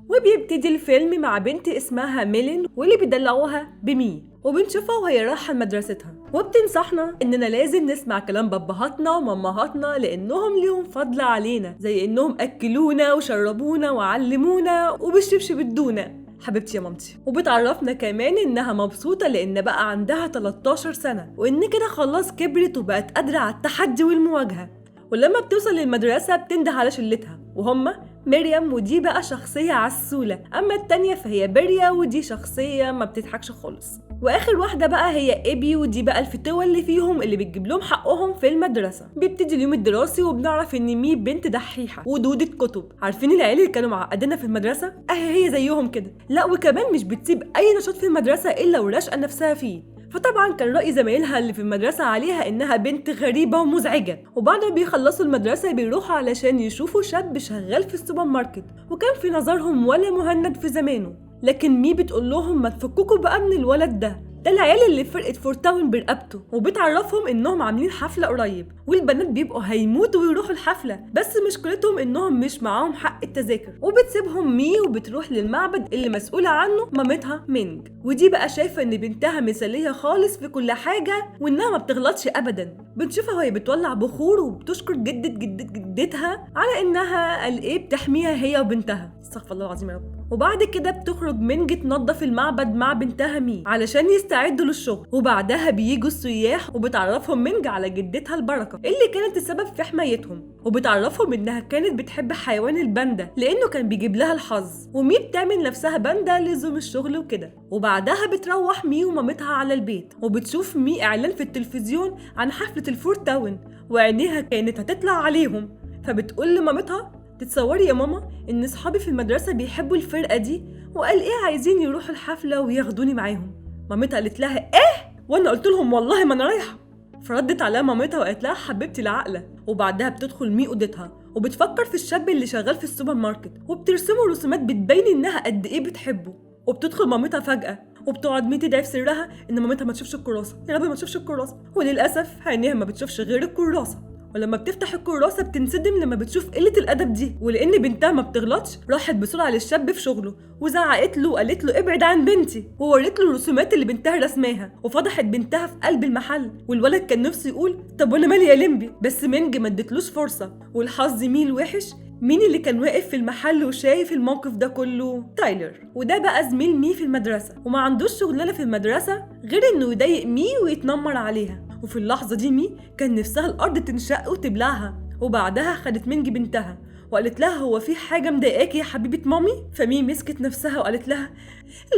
وبيبتدي الفيلم مع بنت اسمها ميلين واللي بيدلعوها بمي، وبنشوفها وهي رايحة لمدرستها، وبتنصحنا اننا لازم نسمع كلام بابهاتنا ومامهاتنا لانهم ليهم فضل علينا، زي انهم اكلونا وشربونا وعلمونا وبالشبشب ادونا. حبيبتي يا مامتي. وبتعرفنا كمان انها مبسوطة لان بقى عندها 13 سنة، وان كده خلاص كبرت وبقت قادرة على التحدي والمواجهة. ولما بتوصل للمدرسة بتنده على شلتها، وهم مريم، ودي بقى شخصية عسولة، أما التانية فهي بيريا، ودي شخصية ما بتضحكش خالص. وآخر واحدة بقى هي إيبي، ودي بقى الفتوة اللي فيهم اللي بتجيب لهم حقهم في المدرسة. بيبتدي اليوم الدراسي وبنعرف إن مي بنت دحيحة ودودة كتب. عارفين العيال اللي كانوا معقدينها في المدرسة؟ أهي هي زيهم كده. لا وكمان مش بتسيب أي نشاط في المدرسة إلا وراشقة نفسها فيه. فطبعا كان رأي زمايلها اللي في المدرسة عليها إنها بنت غريبة ومزعجة. وبعد ما بيخلصوا المدرسة بيروحوا علشان يشوفوا شاب شغال في السوبر ماركت، وكان في نظرهم ولا مهند في زمانه. لكن مي بتقول لهم ما تفككوا بقى من الولد ده، ده العيال اللي في فرقة فورتاون برقبته. وبتعرفهم انهم عاملين حفلة قريب، والبنات بيبقوا هيموتوا ويروحوا الحفلة، بس مشكلتهم انهم مش معاهم حق التذاكر. وبتسيبهم مي وبتروح للمعبد اللي مسؤولة عنه مامتها مينج، ودي بقى شايفة ان بنتها مثالية خالص في كل حاجة وانها ما بتغلطش ابدا. بنشوفها وهي بتولع بخور وبتشكر جدة جدة جدتها على انها قال ايه بتحميها هي وبنتها، استغفر الله العظيم يا رب. وبعد كده بتخرج مينج تنظف المعبد مع بنتها مي علشان يستعدوا للشغل. وبعدها بييجوا السياح وبتعرفهم مينج على جدتها البركة اللي كانت السبب في حمايتهم، وبتعرفهم انها كانت بتحب حيوان الباندا لانه كان بيجيب لها الحظ، ومي بتعمل نفسها باندا لزوم الشغل وكده. وبعدها بتروح مي ومامتها على البيت، وبتشوف مي اعلان في التلفزيون عن حفلة الفورتاون، وعينيها كانت هتطلع عليهم. فبتقول لمامتها تتصوري يا ماما ان اصحابي في المدرسة بيحبوا الفرقة دي، وقال ايه عايزين يروحوا الحفلة وياخدوني معاهم. مامتها قالت لها ايه؟ وانا قلت لهم والله ما انا رايحة. فردت عليها مامتها وقالت لها حبيبتي العقلة. وبعدها بتدخل مي اوضتها وبتفكر في الشاب اللي شغال في السوبر ماركت، وبترسمه رسومات بتبين انها قد ايه بتحبه. وبتدخل مامتها فجأة وبتقعد مي تدعي في سرها ان مامتها ما تشوفش الكراسة، يا رب ما تشوفش الكراسة. وللاسف عينيها ما بتشوفش غير الكراسة، ولما بتفتح الكراسة بتنصدم لما بتشوف قلة الأدب دي. ولأن بنتها ما بتغلطش راحت بسرعة للشاب في شغله وزعقت له وقالت له ابعد عن بنتي، ووريت له الرسومات اللي بنتها رسماها، وفضحت بنتها في قلب المحل. والولد كان نفسه يقول طب وانا مالي يا لمبي، بس مينج ما ادتلوش فرصة. والحظ ميل وحش، مين اللي كان واقف في المحل وشايف الموقف ده كله؟ تايلر. وده بقى زميل مي في المدرسة، وما عندوش شغلانة في المدرسة غير انه يضايق مي ويتنمر عليها. وفي اللحظة دي مي كان نفسها الأرض تنشق وتبلعها. وبعدها خدت مينج بنتها وقالت لها هو في حاجة مضايقاكي يا حبيبة مامي؟ فمي مسكت نفسها وقالت لها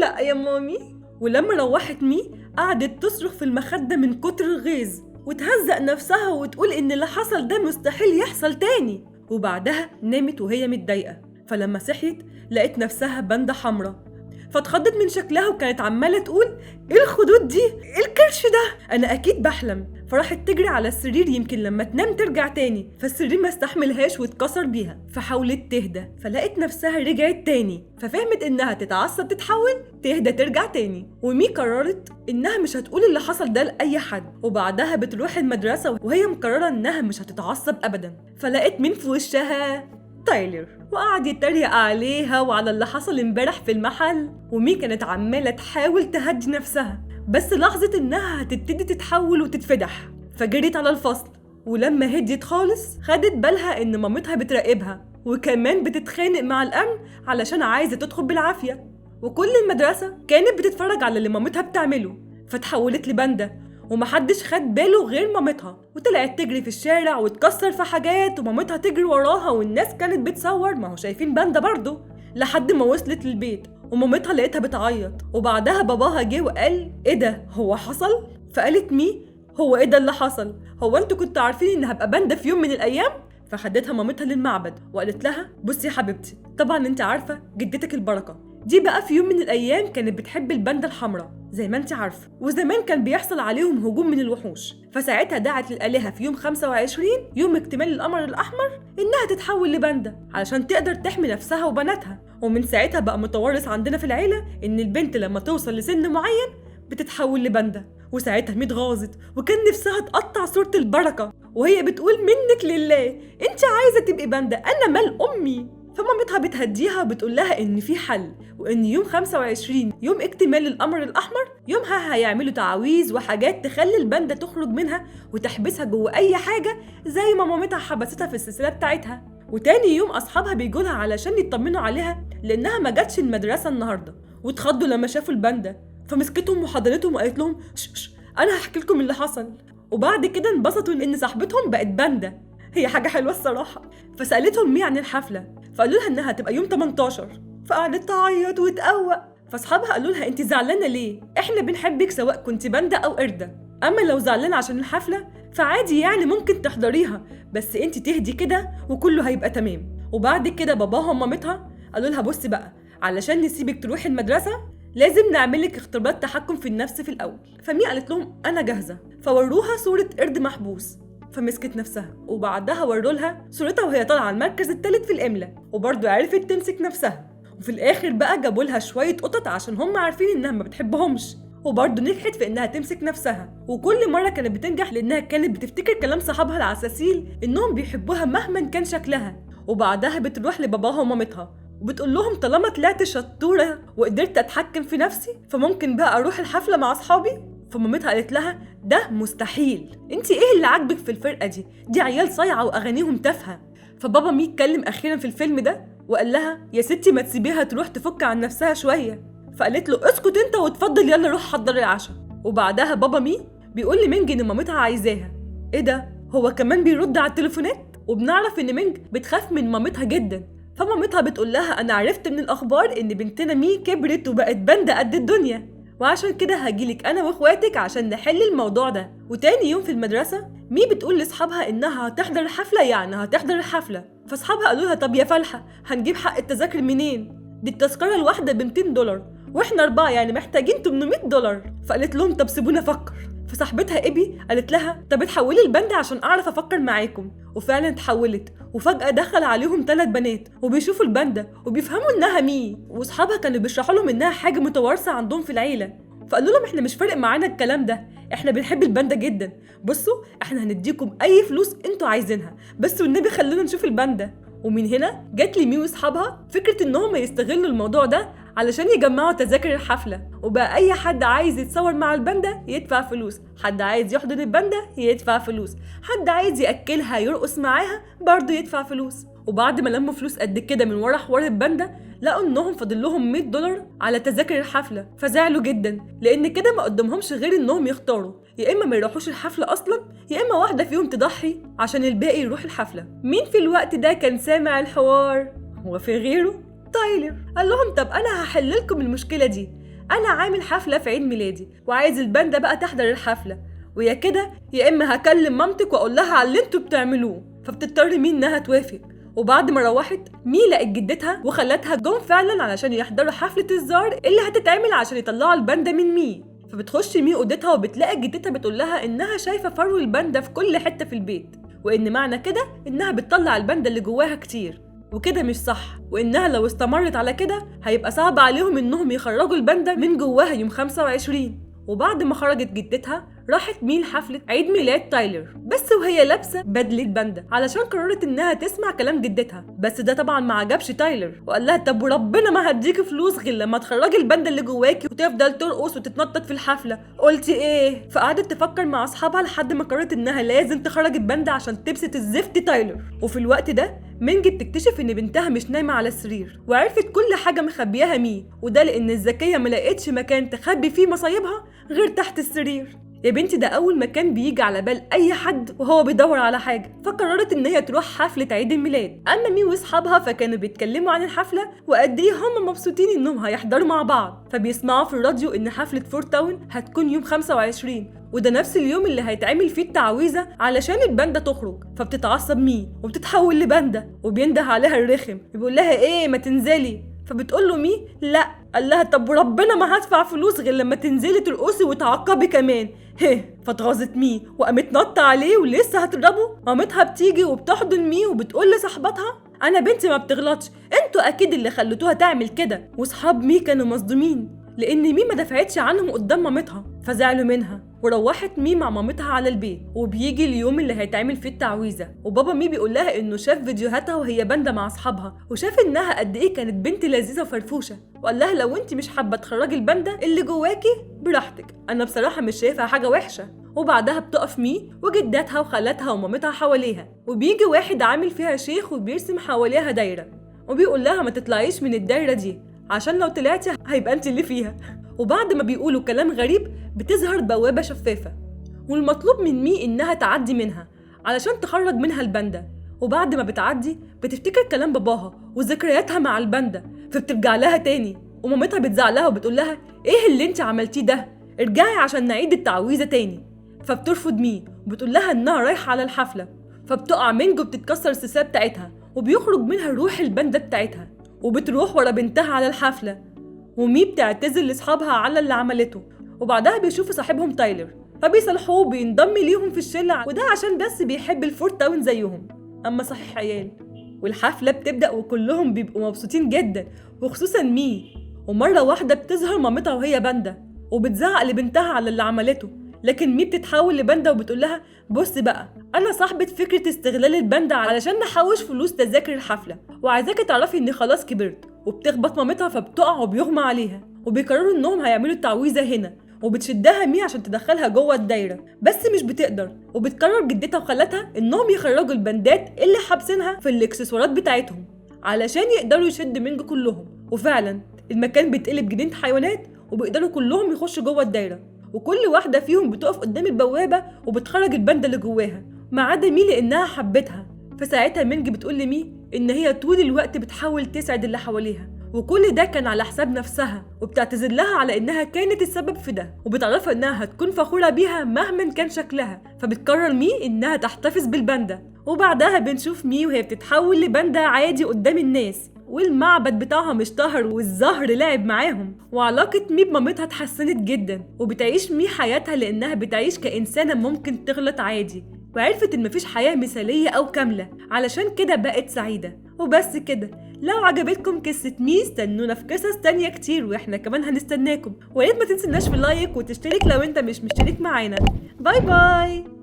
لا يا مامي. ولما روحت مي قعدت تصرخ في المخدة من كتر الغيظ وتهزق نفسها وتقول إن اللي حصل ده مستحيل يحصل تاني. وبعدها نامت وهي متضايقة. فلما صحيت لقت نفسها باندا حمراء، فاتخضت من شكلها وكانت عمالة تقول ايه الخدود دي؟ ايه الكرش ده؟ انا اكيد بحلم. فراحت تجري على السرير يمكن لما تنام ترجع تاني، فالسرير ما استحملهاش واتكسر بيها. فحاولت تهدى فلقت نفسها رجعت تاني، ففهمت انها تتعصب تتحول تهدى ترجع تاني. ومي قررت انها مش هتقول اللي حصل ده لاي حد. وبعدها بتروح المدرسة وهي مقررة انها مش هتتعصب ابدا. فلقت مين في وشها؟ تايلر. وقعد يتريق عليها وعلى اللي حصل امبارح في المحل. ومي كانت عمالة تحاول تهدي نفسها، بس لحظة انها هتبتدي تتحول وتتفدح، فجريت على الفصل. ولما هديت خالص خدت بالها ان مامتها بتراقبها، وكمان بتتخانق مع الامن علشان عايزة تدخل بالعافية. وكل المدرسة كانت بتتفرج على اللي مامتها بتعمله، فتحولت لباندا ومحدش خد باله غير مامتها. وطلعت تجري في الشارع وتكسر في حاجات ومامتها تجري وراها، والناس كانت بتصور، ما هو شايفين باندا برضو، لحد ما وصلت للبيت ومامتها لقيتها بتعيط. وبعدها باباها جه وقال ايه ده هو حصل؟ فقالت مي هو ايه ده اللي حصل؟ هو انتوا كنتوا عارفين ان هبقى باندا في يوم من الايام؟ فخدتها مامتها للمعبد وقالت لها بصي يا حبيبتي، طبعا انت عارفه جدتك البركة دي بقى في يوم من الايام كانت بتحب الباندا الحمراء زي ما انت عارفه، وزمان كان بيحصل عليهم هجوم من الوحوش، فساعتها دعت للآلهة في يوم 25 يوم اكتمال القمر الاحمر انها تتحول لباندا علشان تقدر تحمي نفسها وبناتها. ومن ساعتها بقى متورث عندنا في العيلة ان البنت لما توصل لسن معين بتتحول لباندا. وساعتها مي اتغاظت وكان نفسها تقطع صورة البركة وهي بتقول منك لله، انت عايزة تبقي باندا، انا مال امي. فمامتها بتهديها وبتقول لها ان في حل، وان يوم 25 يوم اكتمال القمر الاحمر يومها هيعملوا تعاويذ وحاجات تخلي الباندا تخرج منها وتحبسها جوه اي حاجة زي ما مامتها حبستها في السلسلة بتاعتها. وتاني يوم اصحابها بيجولها علشان يطمنوا عليها لانها ما جاتش المدرسة النهارده، واتخضوا لما شافوا الباندا، فمسكتهم وحضنتهم وقالت لهم ش انا هحكي لكم اللي حصل. وبعد كده انبسطوا ان صاحبتهم بقت باندا، هي حاجة حلوة الصراحة. فسالتهم مي عن الحفلة، فقالوا لها انها هتبقى يوم 18، فقعدت تعيط وتقوق. فاصحابها قالوا لها انت زعلانة ليه؟ احنا بنحبك سواء كنت باندا او قردة، اما لو زعلانة عشان الحفلة فعادي يعني ممكن تحضريها، بس انت تهدي كده وكله هيبقى تمام. وبعد كده باباها ومامتها قالوا لها بصي بقى، علشان نسيبك تروحي المدرسة لازم نعملك اختبارات تحكم في النفس في الاول. فمي قالت لهم انا جاهزة، فوروها صوره قرد محبوس فمسكت نفسها، وبعدها وروا لها صورتها وهي طالعه المركز الثالث في الاملا وبرضه عرفت تمسك نفسها. وفي الاخر بقى جابوا لها شوية قطط عشان هم عارفين انها ما بتحبهمش، وبرضه نجحت في انها تمسك نفسها. وكل مرة كانت بتنجح لانها كانت بتفتكر كلام صحابها العساسيل انهم بيحبوها مهما كان شكلها. وبعدها بتروح لباباها ومامتها وبتقول لهم طالما طلعت شطوره وقدرت اتحكم في نفسي فممكن بقى اروح الحفلة مع اصحابي. فمامتها قالت لها ده مستحيل، انت ايه اللي عاجبك في الفرقة دي؟ دي عيال صايعه واغانيهم تافهة. فبابا مي اتكلم اخيرا في الفيلم ده وقال لها يا ستي ما تسيبيها تروح تفك عن نفسها شوية. فقالت له اسكت انت واتفضل يلا روح حضر العشاء. وبعدها بابا مي بيقول لمينج ان مامتها عايزاها. ايه ده، هو كمان بيرد على التليفونات؟ وبنعرف ان مينج بتخاف من مامتها جدا، فمامتها بتقول لها انا عرفت من الاخبار ان بنتنا مي كبرت وبقت باندا قد الدنيا، وعشان كده هجيلك انا واخواتك عشان نحل الموضوع ده. وتاني يوم في المدرسة مي بتقول لاصحابها انها هتحضر الحفلة، يعني هتحضر الحفلة. فاصحابها قالوا لها طب يا فالحه هنجيب حق التذاكر منين؟ دي التذكرة الواحدة ب $200 واحنا 4 يعني محتاجين $800. فقالت لهم طب سيبونا افكر. فصاحبتها ابي قالت لها طب اتحولي الباندا عشان اعرف افكر معاكم. وفعلا اتحولت، وفجأة دخل عليهم 3 بنات وبيشوفوا الباندا وبيفهموا انها مي، واصحابها كانوا بيشرحوا لهم انها حاجة متوارثة عندهم في العيلة. فقالوا لهم احنا مش فارق معانا الكلام ده، احنا بنحب الباندا جدا، بصوا احنا هنديكم اي فلوس انتوا عايزينها، بس والنبي خلونا نشوف الباندا. ومن هنا جت لمي واصحابها فكرة انهم يستغلوا الموضوع ده علشان يجمعوا تذاكر الحفلة، وبقى اي حد عايز يتصور مع الباندا يدفع فلوس، حد عايز يحضن الباندا يدفع فلوس، حد عايز ياكلها يرقص معاها برضه يدفع فلوس. وبعد ما لموا فلوس قد كده من ورا حوار الباندا لقوا انهم فاضل لهم $100 على تذاكر الحفلة، فزعلوا جدا لان كده ما قدامهمش غير انهم يختاروا يا اما ما يروحوش الحفلة اصلا، يا اما واحدة فيهم تضحي عشان الباقي يروح الحفلة. مين في الوقت ده كان سامع الحوار؟ هو في غيره؟ تايلر. قال لهم طب انا هحل لكم المشكلة دي، انا عامل حفلة في عيد ميلادي وعايز الباندا بقى تحضر الحفلة، ويا كده يا اما هكلم مامتك واقول لها على اللي انتوا بتعملوه. فبتضطر مين انها توافق. وبعد ما روحت مي لقت جدتها وخلتها جم فعلا علشان يحضروا حفلة الزار اللي هتتعمل عشان يطلعوا الباندا من مي. فبتخش مي اوضتها وبتلاقي جدتها بتقول لها انها شايفه فرو الباندا في كل حتة في البيت، وان معنى كده انها بتطلع الباندا اللي جواها كتير، وكده مش صح، وانها لو استمرت على كده هيبقى صعب عليهم انهم يخرجوا الباندا من جواها يوم 25. وبعد ما خرجت جدتها راحت مي لحفلة عيد ميلاد تايلر، بس وهي لابسة بدلة باندا علشان قررت انها تسمع كلام جدتها. بس ده طبعا ما عجبش تايلر وقال لها طب وربنا ما هديكي فلوس غير لما تخرجي الباندا اللي جواكي وتفضل ترقص وتتنطط في الحفلة، قلتي ايه؟ فقعدت تفكر مع اصحابها لحد ما قررت انها لازم تخرج الباندا عشان تبسط الزفت تايلر. وفي الوقت ده مينج بتكتشف ان بنتها مش نايمة على السرير، وعرفت كل حاجة مخبياها مي، وده لان الذكية ما لقتش مكان تخبي فيه مصايبها غير تحت السرير. يا بنتي ده اول مكان بيجي على بال اي حد وهو بيدور على حاجة. فقررت ان هي تروح حفلة عيد الميلاد. اما مي واصحابها فكانوا بيتكلموا عن الحفلة وقد ايه هم مبسوطين انهم هيحضروا مع بعض. فبيسمعوا في الراديو ان حفلة فور تاون هتكون يوم 25، وده نفس اليوم اللي هيتعمل فيه التعويذه علشان الباندا تخرج. فبتتعصب مي وبتتحول لباندا وبينده عليها الرخم بيقول لها ايه ما تنزلي. فبتقول له مي لا، قال لها طب وربنا ما هدفع فلوس غير لما تنزلي ترقصي وتعاقبي كمان. هه. فاتغاظت مي وقامت نطه عليه ولسه هتضربه. مامتها بتيجي وبتحضن مي وبتقول لصاحبتها انا بنتي ما بتغلطش، انتوا اكيد اللي خليتوها تعمل كده. واصحاب مي كانوا مصدومين لان مي ما دفعتش عنهم قدام مامتها، فزعلوا منها. وروحت مي مع مامتها على البيت. وبيجي اليوم اللي هيتعمل فيه التعويذه، وبابا مي بيقول لها انه شاف فيديوهاتها وهي باندا مع اصحابها، وشاف انها قد ايه كانت بنت لذيذة وفرفوشه، وقال لها لو انت مش حابة تخرجي الباندا اللي جواكي براحتك، انا بصراحة مش شايفها حاجة وحشة. وبعدها بتقف مي وجداتها وخالاتها ومامتها حواليها، وبيجي واحد عامل فيها شيخ وبيرسم حواليها دايرة، وبيقول لها ما تطلعيش من الدايرة دي عشان لو طلعتي هيبقى انت اللي فيها. وبعد ما بيقولوا كلام غريب بتظهر بوابه شفافة، والمطلوب من مي انها تعدي منها علشان تخرج منها الباندا. وبعد ما بتعدي بتفتكر كلام باباها وذكرياتها مع الباندا، فبترجع لها تاني، ومامتها بتزعل لها وبتقول لها ايه اللي انت عملتيه ده، ارجعي عشان نعيد التعويذه تاني. فبترفض مي وبتقول لها انها رايحة على الحفلة، فبتقع مينج وبتتكسر السلسلة بتاعتها، وبيخرج منها روح الباندا بتاعتها، وبتروح ورا بنتها على الحفلة. ومي بتعتذر لاصحابها على اللي عملته، وبعدها بيشوفوا صاحبهم تايلر فبيصالحوه وبينضم ليهم في الشلة، وده عشان بس بيحب ال Four Town زيهم. اما صحيح عيال. والحفله بتبدا وكلهم بيبقوا مبسوطين جدا، وخصوصا مي. ومرة واحدة بتظهر مامتها وهي باندا وبتزعق لبنتها على اللي عملته، لكن مي بتتحول لباندا وبتقول لها بص بقى، انا صاحبه فكرة استغلال الباندا علشان نحوش فلوس تذاكر الحفلة، وعايزاكي تعرفي اني خلاص كبرت. وبتخبط مامتها فبتقع وبيغمى عليها، وبيقرروا انهم هيعملوا التعويذه هنا، وبتشدها مي عشان تدخلها جوه الدايرة بس مش بتقدر. وبتقرر جدتها وخالتها انهم يخرجوا البندات اللي حابسينها في الاكسسوارات بتاعتهم علشان يقدروا يشدوا مينج كلهم. وفعلا المكان بيتقلب جنينة حيوانات، وبيقدروا كلهم يخشوا جوه الدايرة، وكل واحدة فيهم بتقف قدام البوابة وبتخرج الباندا اللي جواها ما عدا مي لانها حبتها. فساعتها مينج بتقول لمي ان هي طول الوقت بتحاول تسعد اللي حواليها، وكل ده كان على حساب نفسها، وبتعتذر لها على انها كانت السبب في ده، وبتعرفها انها هتكون فخورة بيها مهما كان شكلها. فبتقرر مي انها تحتفظ بالباندا. وبعدها بنشوف مي وهي بتتحول لباندا عادي قدام الناس، والمعبد بتاعهم اشتهر والزهر لعب معاهم، وعلاقة مي بمامتها اتحسنت جدا، وبتعيش مي حياتها لانها بتعيش كإنسانة ممكن تغلط عادي، وعرفت ان مفيش حياة مثالية او كاملة، علشان كده بقت سعيدة. وبس كده، لو عجبتكم قصة مي استنونا في قصص تانية كتير، واحنا كمان هنستناكم. وياريت ما تنسوناش في ال like وتشترك لو انت مش مشترك معانا. bye bye.